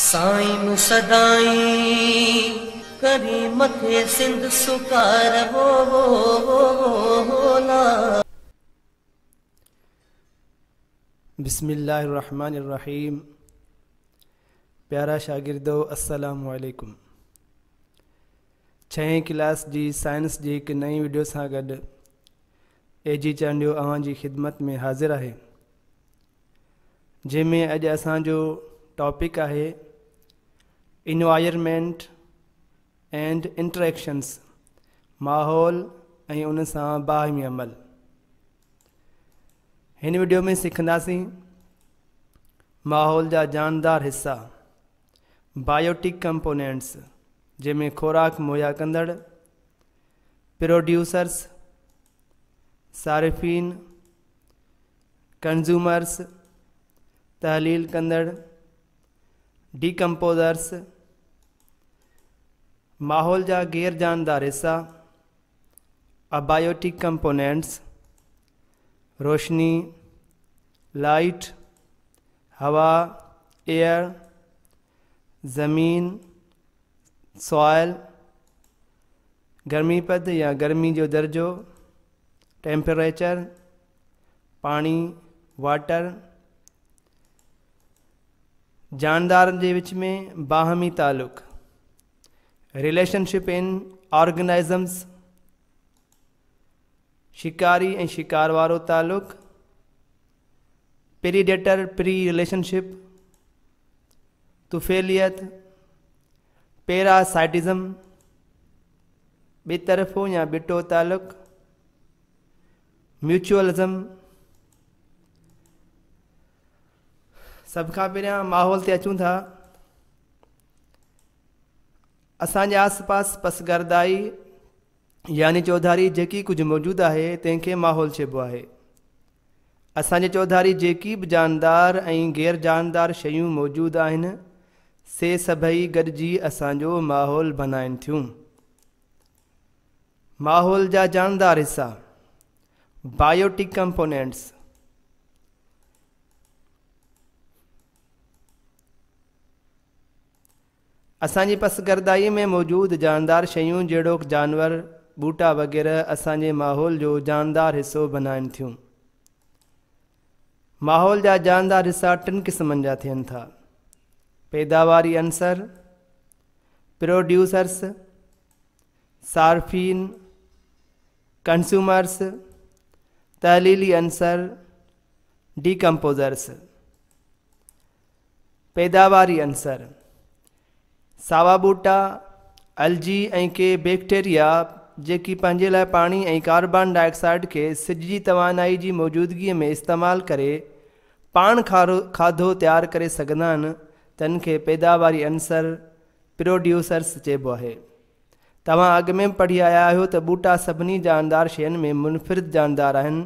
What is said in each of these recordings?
سائين سدائين ڪرين مٿي سنڌ سڪار. بسم الله الرحمن الرحيم. پيارا شاگردو، السلام عليڪم. ڇهين ڪلاس جي سائنس جي هڪ نئين وڊيو سان گڏ اي جي چانڊيو اوهان جي خدمت ۾ حاضر آهي، جنهن ۾ اڄ اسان جو ٽاپڪ آهي انوائرمينٽ اينڊ انٽريڪشنس، ماحول ۽ ان سان باهمي عمل. هن وڊيو ۾ سکنداسين ماحول جا جاندار حصا، بايوٽڪ ڪمپونينٽس، جنهن ۾ خوراڪ مهيا ڪندڙ، پروڊيوسرس، صارفين، ڪنزيومرس، تحليل ڪندڙ، ڊيڪمپوزرس، ماحول جا غير جاندار حصا، ابايوٽڪ ڪمپونينٽس، روشني، لائيٽ، هوا، ايئر، زمين، سوائل، گرمي پد يا گرمي جو درجو، ٽيمپريچر، پاڻي، واٽر، جاندارن جي وچ ۾ باهمي تعلق، رليشنشپ ان آرگنائزمس، شڪاري ۽ شڪار وارو تعلق، پريڊيٽر پري رليشنشپ، طفيليت، پيراسائٽزم، ٻطرفو يا ٻٽو تعلق، ميوچوئلزم. سڀ کان پهريان ماحول تي اچون ٿا. اسان جي آس پاس پسگردائي يعني چوڌاري جيڪي ڪجهه موجود آهي، تنهن کي ماحول چئبو آهي. اسان جي چوڌاري جيڪي به جاندار ۽ غير جاندار شيون موجود آهن، سي سڀئي گڏجي اسان جو ماحول بنائن ٿيون. ماحول جا جاندار حصا، بايوٽڪ ڪمپونينٽس. اسان جي پسگردائيء ۾ موجود جاندار شيون جهڙوڪ جانور، ٻوٽا وغيره اسان جي ماحول جو جاندار حصو بنائن ٿيون. ماحول جا جاندار حصا ٽن قسمن جا ٿين ٿا: پيداواري عنصر، پروڊيوسرس، صارفين، ڪنزيومرس، تحليلي عنصر، ڊيڪمپوزرس. پيداواري عنصر، ساوا ٻوٽا، الجي ۽ ڪي بيڪٽيريا جيڪي پنهنجي لاء پاڻي ۽ ڪاربان ڊاء آڪسائيڊ کي سج جي توانائي جي موجودگيء ۾ استعمال ڪري پاڻ کاڌو تيار ڪري سگهندا آهن، تن کي پيداواري عنصر، پروڊيوسرس، چئبو آهي. توهان اڳ ۾ به پڙهي آيا آهيو ته ٻوٽا سڀني جاندار شين ۾ منفرد جاندار آهن،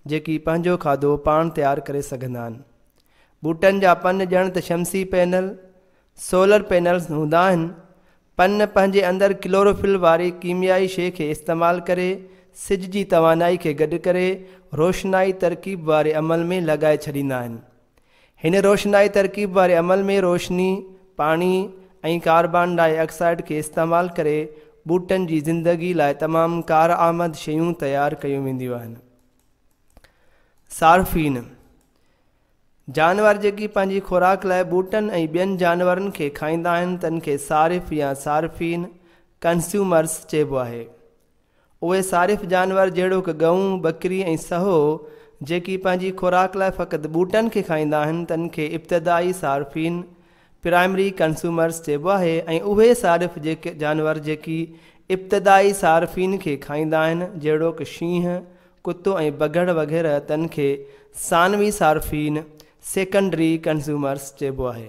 جيڪي پنهنجو کاڌو پاڻ تيار ڪري سگهندا آهن. ٻوٽن جا پن ڄڻ ته شمسي پينل، Solar Panels، هوندا آهن. پن پنهنجي اندر ڪلوروفل واري ڪيميائي شيء کي استعمال ڪري سج جي توانائي کي گڏ ڪري روشنائي ترڪيب واري عمل ۾ لڳائي ڇڏيندا آهن. هن روشنائي ترڪيب واري عمل ۾ روشني، پاڻي ۽ ڪاربان ڊاء آڪسائيڊ کي استعمال ڪري ٻوٽن جي زندگي لاء تمام ڪارآمد شيون تيار ڪيون وينديون آهن. صارفين، جانور جيڪي پنهنجي خوراڪ لاء ٻوٽن ۽ ٻين جانورن کي کائيندا آهن، تن کي صارف يا صارفين، Consumers، چئبو آهي. اهي صارف جانور جهڙوڪ ڳئون، ٻڪري ۽ سهو، جيڪي پنهنجي خوراڪ لاء فقط ٻوٽن کي کائيندا آهن، تن کي ابتدائي صارفين، Primary Consumers، چئبو آهي ۽ اهي صارف جانور جيڪي ابتدائي صارفين کي کائيندا آهن، جهڙوڪ شينهن، ڪتو ۽ بگهڙ وغيره، تن کي ثانوي صارفين، Secondary Consumers، چئبو آهي.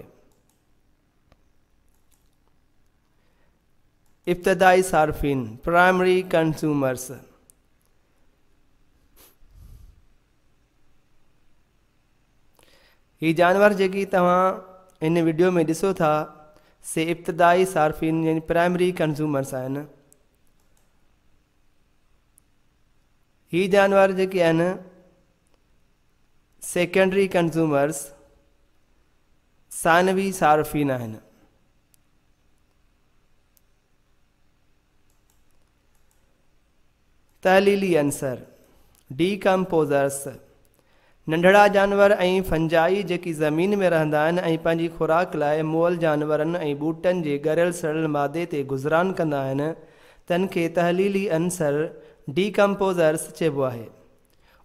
ابتدائي صارفين، Primary Consumers، هي جانور جيڪي توهان هن وڊيو ۾ ڏسو ٿا، سي ابتدائي صارفين يعني پرائمري ڪنزيومرس آهن. هي جانور جيڪي آهن سيڪنڊري ڪنزيومرس، ثانوي صارفين آهن. تحليلي عنصر، Decomposers، ننڍڙا جانور ۽ فنجائي جيڪي زمين ۾ رهندا آهن ۽ پنهنجي خوراڪ لاء مئل جانورن ۽ ٻوٽن جي ڳريل سڙيل مادي تي گذران ڪندا آهن، تن کي تحليلي عنصر، Decomposers، چئبو آهي.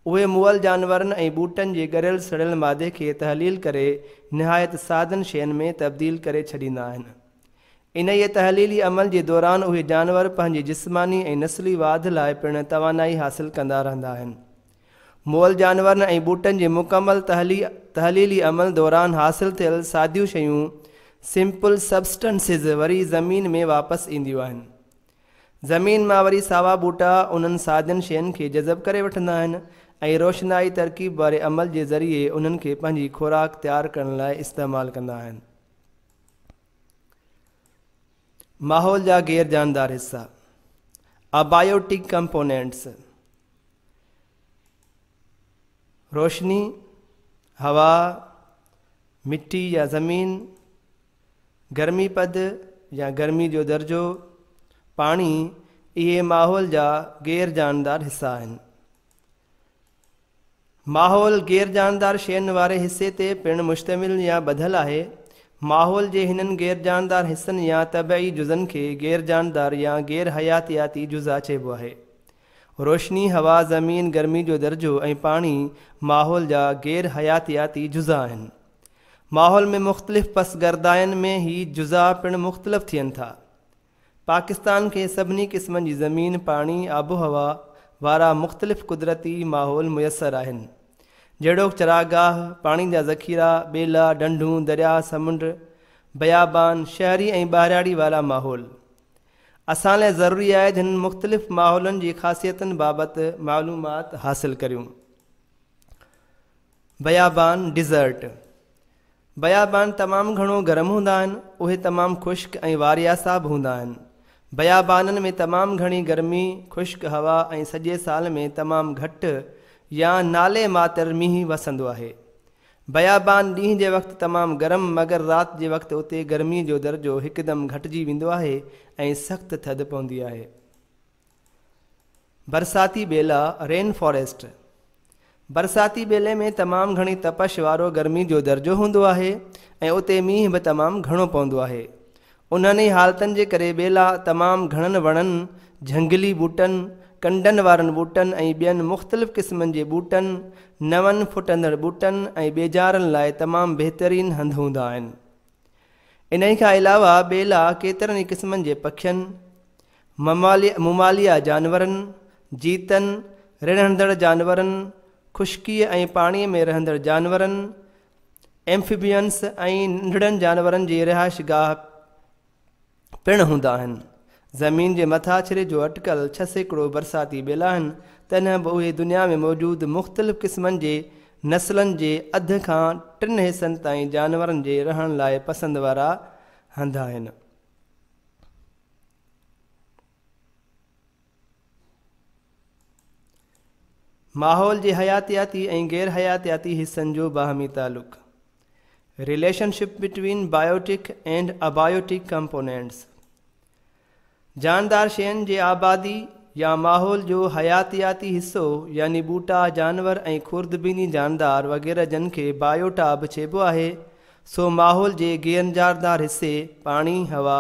اهي مئل جانورن ۽ ٻوٽن جي ڳريل سڙيل مادي کي تحليل ڪري نهايت سادن شين ۾ تبديل ڪري ڇڏيندا آهن. انهيء تحليلي عمل جي دوران اهي جانور پنهنجي جسماني ۽ نسلي واڌ لاء پڻ توانائي حاصل ڪندا رهندا آهن. مئل جانورن ۽ ٻوٽن جي مڪمل تحليلي عمل دوران حاصل ٿيل ساديون شيون، Simple Substances، وري زمين ۾ واپس اينديون آهن. زمين مان وري ساوا ٻوٽا انهن سادين شين کي جذب ڪري وٺندا آهن ۽ روشنائي ترڪيب واري عمل جي ذريعي انهن کي پنهنجي خوراڪ تيار ڪرڻ لاء استعمال ڪندا آهن. ماحول جا غير جاندار حصا، Abiotic Components، روشني، هوا، مٽي يا زمين، گرمي پد يا گرمي جو درجو، پاڻي اهي ماحول جا غير جاندار حصا آهن. ماحول غير جاندار شين واري حصي تي پڻ مشتمل يا ٻڌل آهي. ماحول جي هنن غير جاندار حصن يا طبعي جزن کي غير جاندار يا غير حياتياتي جزا چئبو آهي. روشني، هوا، زمين، گرمي جو درجو ۽ پاڻي ماحول جا غير حياتياتي جزا آهن. ماحول ۾ مختلف پسگردائين ۾ هي جزا پڻ مختلف ٿين ٿا. پاڪستان کي سڀني قسمن جي زمين، پاڻي، آبهوا وارا مختلف قدرتي ماحول ميسر آهن. جهڙوڪ چراگاهه، پاڻي جا ذخيرا، ٻيلا، ڍنڍون، درياء، سمنڊ، بيابان، شهري ۽ ٻهراڙي وارا ماحول. اسان لاء ضروري آهي ته هنن مختلف ماحولن جي خاصيتن بابت معلومات حاصل ڪريون. بيابان، Desert، بيابان تمام گهڻو گرم هوندا آهن. اهي تمام خشڪ ۽ وارياسا به هوندا آهن. بيابانن ۾ تمام گهڻي گرمي، خشڪ هوا ۽ سڄي سال ۾ تمام گهٽ يا نالي ماتر مينهن وسندو آهي. بيابان ڏينهن جي وقت تمام گرم مگر رات جي وقت اتي گرمي جو درجو هڪدم گهٽجي ويندو آهي ۽ سخت ٿڌ پوندي آهي. برساتي ٻيلا، Rain Forest، برساتي ٻيلي ۾ تمام گهڻي تپش وارو گرمي جو درجو هوندو آهي ۽ اتي مينهن به تمام گهڻو پوندو آهي. انهن ئي حالتن جي ڪري ٻيلا تمام گهڻن وڻن، جهنگلي ٻوٽن، ڪنڊن وارن ٻوٽن ۽ ٻين مختلف قسمن جي ٻوٽن، نون ڦٽندڙ ٻوٽن ۽ ٻيجارن لاء تمام بهترين هنڌ هوندا آهن. انهي کان علاوه ٻيلا ڪيترن ئي قسمن جي پکين، مماليه جانورن، جيتن، رڙهندڙ جانورن، خشڪيء ۽ پاڻيء ۾ رهندڙ جانورن، ايمفيبينس ۽ ننڍڙن جانورن جي رهائشگاهه پڻ هوندا آهن. زمين جي مٿاڇري جو اٽڪل 6% برساتي ٻيلا آهن، تڏهن به اهي دنيا ۾ موجود مختلف قسمن جي نسلن جي اڌ کان ٽن حصن تائين جانورن جي رهڻ لاء پسند وارا هنڌ آهن. ماحول جي حياتياتي ۽ غير حياتياتي حصن جو باهمي تعلق، Relationship between Biotic and Abiotic Components، جاندار شين جي آبادي يا ماحول جو حياتياتي حصو يعني ٻوٽا، جانور ۽ خوردبيني جاندار وغيره جن کي بايوٽا به چئبو آهي، سو ماحول جي غيرجاندار حصي، پاڻي، هوا،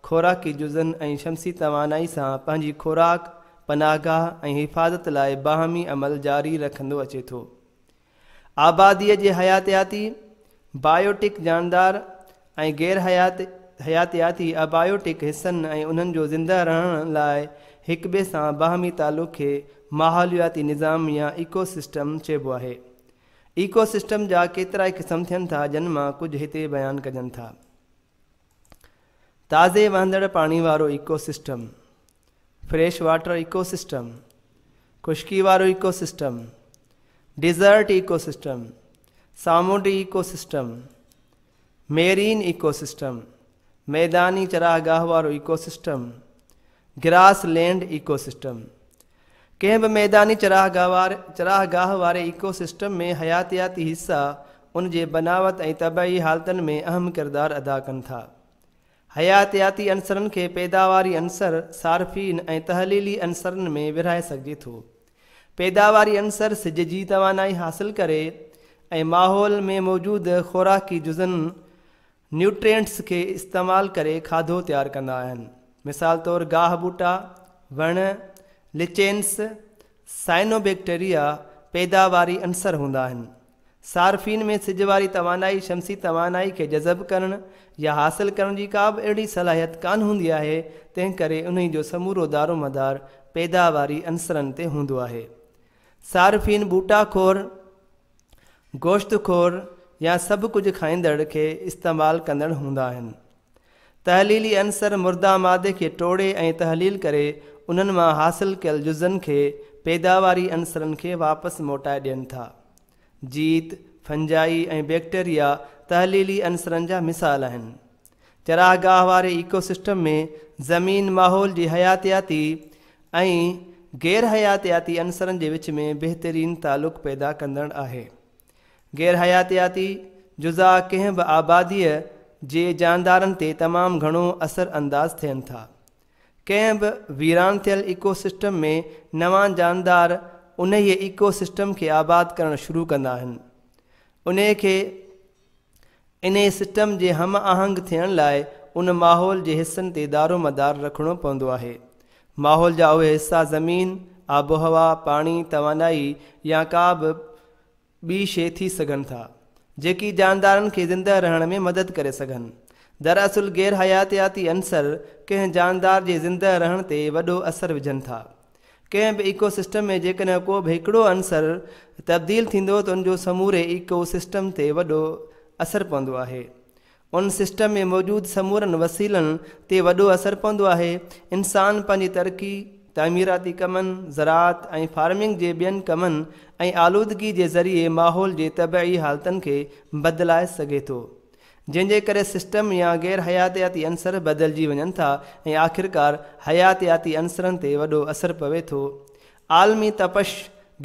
خوراڪي جزن ۽ شمسي توانائي سان پنهنجي خوراڪ، پناهگاهه ۽ حفاظت لاء باهمي عمل جاري رکندو اچي ٿو. آباديء جي حياتياتي، Biotic، جاندار ۽ غير حياتياتي، Abiotic، حصن ۽ انهن جو زنده رهڻ لاء هڪٻئي سان باهمي تعلق کي ماحولياتي نظام يا ايڪو سسٽم چئبو آهي. ايڪو سسٽم جا ڪيترائي قسم ٿين ٿا جن مان ڪجهه هتي بيان ڪجن ٿا. تازي وهندڙ پاڻي وارو eco system, fresh water eco system, خشڪي وارو ايڪو سسٽم، ڊيزرٽ ايڪو سسٽم، سامونڊي ايڪو سسٽم، ميرين ايڪو سسٽم، ميداني چراگاهه وارو eco system, grass land eco system. ڪنهن به ميداني چراگاهه واري ايڪو سسٽم ۾ حياتياتي حصا ان جي بناوت ۽ طبعي حالتن ۾ اهم ڪردار ادا ڪن ٿا. حياتياتي عنصرن کي پيداواري عنصر، صارفين ۽ تحليلي عنصرن ۾ ورهائي سگهجي ٿو. پيداواري عنصر سج جي توانائي حاصل ڪري ۽ ماحول ۾ موجود خوراڪي جزن، Nutrients، کي استعمال ڪري کاڌو تيار ڪندا آهن. مثال طور گاهه ٻوٽا، وڻ، لچينس، سائنوبيڪٽيريا پيداواري عنصر هوندا آهن. صارفين ۾ سج واري توانائي شمسي توانائي کي جذب ڪرڻ يا حاصل ڪرڻ جي ڪا به اهڙي صلاحيت ڪانه هوندي آهي، تنهن ڪري انهي جو سمورو دارومدار پيداواري عنصرن تي هوندو آهي. صارفين ٻوٽا خور، گوشت خور يا سڀ ڪجهه کائيندڙ کي استعمال ڪندڙ هوندا آهن. تحليلي عنصر مرده مادي کي ٽوڙي ۽ تحليل ڪري انهن مان حاصل ڪيل جزن کي پيداواري عنصرن کي واپس موٽائي ڏين ٿا. جيت، فنجائي ۽ بيڪٽيريا تحليلي عنصرن جا مثال آهن. چراگاهه واري ايڪو سسٽم ۾ زمين ماحول جي حياتياتي ۽ غير حياتياتي عنصرن جي وچ ۾ بهترين تعلق پيدا ڪندڙ آهي. غير حياتياتي جزا ڪنهن به آباديء جي جاندارن تي تمام گهڻو اثر انداز ٿين ٿا. ڪنهن به ويران ٿيل ايڪو سسٽم ۾ نوان جاندار انهيء ايڪو سسٽم کي آباد ڪرڻ شروع ڪندا آهن. انهيء کي انهيء سسٽم جي هم آهنگ ٿيڻ لاء ان ماحول جي حصن تي دارومدار رکڻو پوندو آهي. ماحول جا اهي حصا زمين، آبهوا، پاڻي، توانائي يا ڪا به ٻي شيء ٿي سگهن ٿا، جيڪي جاندارن کي زنده رهڻ ۾ مدد ڪري سگهن. دراصل غير حياتياتي عنصر ڪنهن جاندار جي زنده رهڻ تي وڏو اثر وجهن ٿا. ڪنهن به ايڪو سسٽم ۾ جيڪڏهن ڪو به هڪڙو عنصر تبديل ٿيندو ته ان جو سموري ايڪو سسٽم تي وڏو اثر پوندو آهي. ان سسٽم ۾ موجود سمورن وسيلن تي وڏو اثر پوندو آهي. انسان پنهنجي ترقي، تعميراتي ڪمن، زراعت ۽ فارمنگ جي ٻين ڪمن ۽ آلودگي جي ذريعي ماحول جي طبعي حالتن کي بدلائي سگهي ٿو. جنهن جي ڪري سسٽم يا غير حياتياتي عنصر بدلجي وڃن ٿا ۽ آخرڪار حياتياتي عنصرن تي وڏو اثر پوي ٿو. عالمي تپش،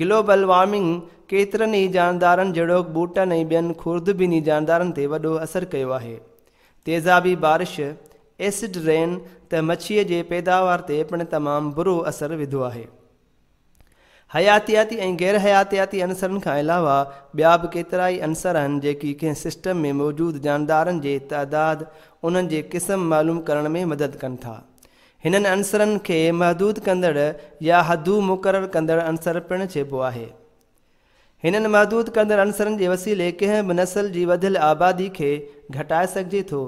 گلوبل وارمنگ، ڪيترن ئي جاندارن جهڙوڪ ٻوٽن ۽ ٻين خوردبيني جاندارن تي وڏو اثر ڪيو آهي. تيزابي بارش، Acid Rain، ته مڇيء جي پيداوار تي پڻ تمام برو اثر وڌو آهي. حياتياتي ۽ غير حياتياتي عنصرن کان علاوه ٻيا به ڪيترائي عنصر آهن جيڪي ڪنهن سسٽم ۾ موجود جاندارن جي تعداد، انهن جي قسم معلوم ڪرڻ ۾ مدد ڪن ٿا. هنن عنصرن کي محدود ڪندڙ يا حدون مقرر ڪندڙ عنصر پڻ چئبو آهي. هنن محدود ڪندڙ عنصرن جي وسيلي ڪنهن به نسل جي وڌيل آبادي کي گهٽائي سگهجي ٿو.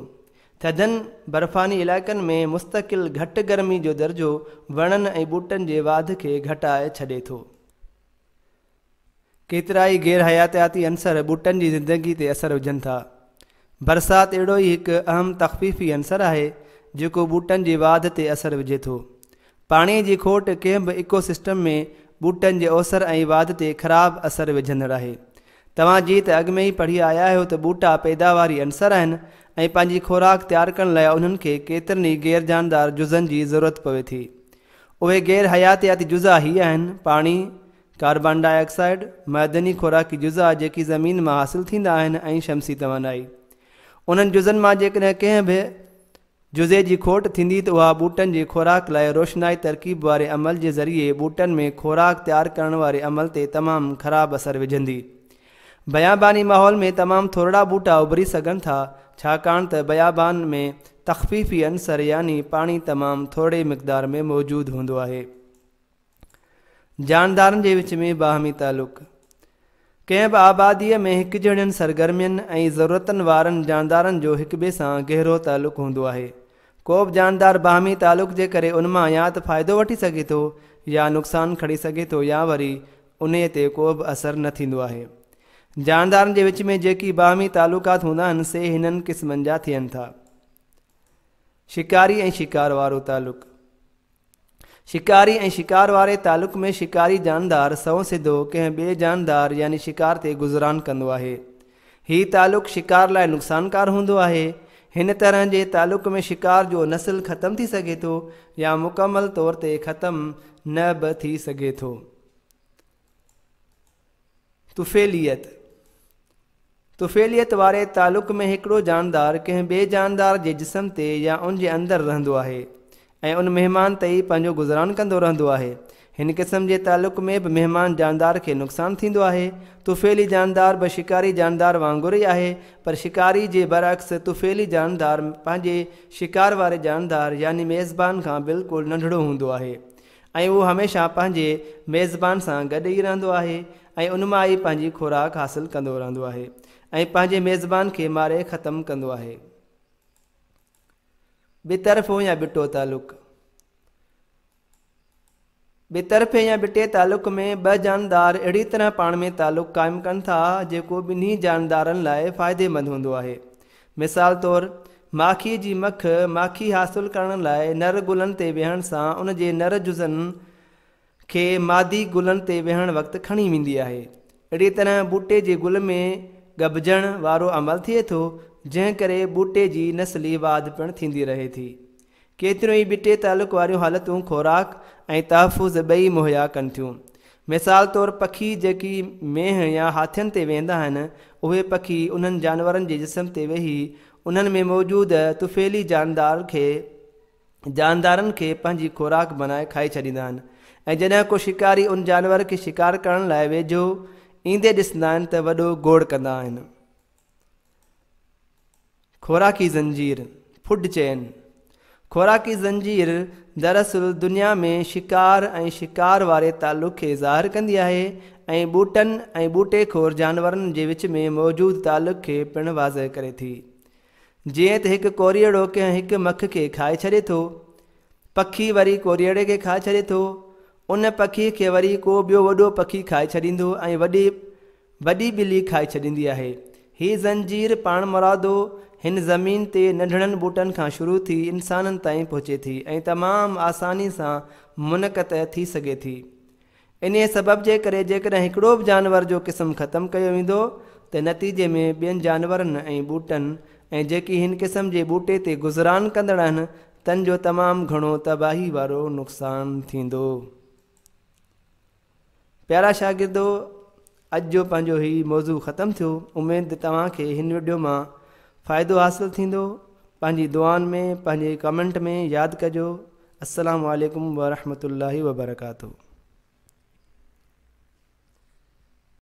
ٿڌن برفاني علائقن ۾ مستقل گهٽ گرمي جو درجو وڻن ۽ ٻوٽن جي واڌ کي گهٽائي ڇڏي ٿو. ڪيترائي غير حياتياتي عنصر ٻوٽن جي زندگي تي اثر وجهن ٿا. برسات اهڙو ئي هڪ اهم تخفيفي عنصر آهي، جيڪو ٻوٽن جي واڌ تي اثر وجهي ٿو. پاڻيء جي کوٽ ڪنهن به ايڪو سسٽم ۾ ٻوٽن جي اوسر ۽ واڌ تي خراب اثر وجهندڙ آهي. توهان جيئن ته اڳ ۾ ئي پڙهي آيا آهيو ته ٻوٽا پيداواري عنصر آهن ۽ پنهنجي خوراڪ تيار ڪرڻ لاء انهن کي ڪيترن ئي غير جاندار جزن جي ضرورت پوي ٿي. اهي غير حياتياتي جزا هي آهن، پاڻي، ڪاربان ڊاء آڪسائيڊ، معدني خوراڪي جزا جيڪي زمين مان حاصل ٿيندا آهن ۽ شمسي توانائي. انهن جزن مان جيڪڏهن ڪنهن به جزي جي کوٽ ٿيندي ته اها ٻوٽن جي خوراڪ لاء روشنائي ترڪيب واري عمل جي ذريعي ٻوٽن ۾ خوراڪ تيار ڪرڻ واري عمل تي تمام خراب اثر وجهندي. بياباني ماحول ۾ تمام ٿورڙا ٻوٽا اڀري سگهن ٿا ڇاڪاڻ ته بيابان ۾ تخفيفي عنصر يعني پاڻي تمام ٿورڙي مقدار ۾ موجود هوندو آهي. جاندارن جي وچ ۾ باهمي تعلق. ڪنهن به آباديء ۾ هڪجهڙين سرگرمين ۽ ضرورتن وارن جاندارن جو هڪٻئي سان گهرو تعلق هوندو آهي. ڪو به جاندار باهمي تعلق جي ڪري ان مان يا ته فائدو وٺي سگهي ٿو يا نقصان کڻي سگهي ٿو يا وري انهيء تي ڪو به اثر نه ٿيندو آهي. جاندارن جي وچ ۾ جيڪي باهمي تعلقات هوندا آهن سي هنن قسمن جا ٿين ٿا. شڪاري ۽ شڪار وارو تعلق. شڪاري ۽ شڪار واري تعلق ۾ شڪاري جاندار سنئون سڌو ڪنهن ٻئي جاندار يعني شڪار تي گذران ڪندو آهي. هي تعلق شڪار لاء نقصانڪار هوندو آهي. هن طرح جي تعلق ۾ شڪار جو نسل ختم ٿي سگهي ٿو يا مڪمل طور تي ختم نه به ٿي سگهي ٿو. طفيليت. طفيليت واري تعلق ۾ هڪڙو جاندار ڪنهن ٻئي جاندار جي جسم تي يا ان جي اندر رهندو آهي ۽ ان مهمان تي ئي پنهنجو گذران ڪندو رهندو آهي. هن قسم جي تعلق ۾ به مهمان جاندار کي نقصان ٿيندو آهي. طفيلي جاندار به شڪاري جاندار وانگر ئي آهي پر شڪاري جي برعڪس طفيلي جاندار پنهنجي شڪار واري جاندار يعني ميزبان کان بلڪل ننڍڙو هوندو آهي ۽ اهو هميشه پنهنجي ميزبان سان گڏ ئي رهندو آهي ۽ ان مان ئي پنهنجي خوراڪ حاصل ڪندو رهندو آهي ۽ پنهنجي ميزبان کي ماري ختم ڪندو آهي. ٻطرفو يا ٻٽو تعلق، ٻطرفي يا ٻٽي تعلق ۾ ٻه جاندار اهڙي طرح پاڻ ۾ تعلق قائم ڪن ٿا جيڪو ٻنهي جاندارن لاء فائديمند هوندو آهي. مثال طور، ماکيء جي مک ماکي حاصل ڪرڻ لاء نر گلن تي ويهڻ سان ان جي نر جزن کي مادي گلن تي ويهڻ وقت کڻي ويندي آهي. اهڙيء طرح ٻوٽي جي گل ۾ ڳڀجڻ وارو عمل ٿئي ٿو، جنهن ڪري ٻوٽي جي نسلي واڌ پڻ ٿيندي رهي ٿي. ڪيتريون ئي ٻٽي تعلق واريون حالتون خوراڪ ۽ تحفظ ٻئي مهيا ڪن ٿيون. مثال طور پکي جيڪي مينهن يا هاٿين تي ويهندا آهن، اهي پکي انهن جانورن جي جسم تي ويهي انهن ۾ موجود طفيلي جاندار کي جاندارن کي پنهنجي خوراڪ بنائي کائي ڇڏيندا آهن ۽ جڏهن ڪو شڪاري ان جانور کي شڪار ڪرڻ لاء ويجهو ايندي ڏسندا آهن ته وڏو گوڙ ڪندا آهن. خوراڪي زنجير، Food Chain، خوراڪي زنجير دراصل دنيا ۾ شڪار ۽ شڪار واري تعلق کي ظاهر ڪندي آهي ۽ ٻوٽن ۽ ٻوٽي خور جانورن جي وچ ۾ موجود تعلق کي پڻ واضح ڪري ٿي. جيئن ته هڪ ڪوريئڙو ڪنهن هڪ مک کي کائي ڇڏي ٿو. پکي وري ڪوريئڙي کي کائي ڇڏي ٿو. ان پکي کي وري ڪو ٻيو وڏو پکي کائي ڇڏيندو ۽ وڏي وڏي ٻلي کائي ڇڏيندي آهي. هي زنجير پاڻمرادو هن زمين تي ننڍڙن ٻوٽن کان شروع ٿي انسانن تائين پهچي ٿي ۽ تمام آساني سان منقطع ٿي سگهي ٿي. انهيء سبب جي ڪري جيڪڏهن هڪڙو به جانور جو قسم ختم ڪيو ويندو ته نتيجي ۾ ٻين جانورن ۽ ٻوٽن ۽ جيڪي هن قسم جي ٻوٽي تي گذران ڪندڙ آهن تن جو تمام گهڻو تباهي وارو نقصان ٿيندو. پيارا شاگردو اڄ جو پنهنجو هي موضوع ختم ٿيو اميد ته توهان کي هن وڊيو مان فائدو حاصل ٿيندو پنهنجي دعائن ۾ پنهنجي ڪمينٽ ۾ ياد ڪجو السلام عليڪم ورحمة الله وبرڪاته.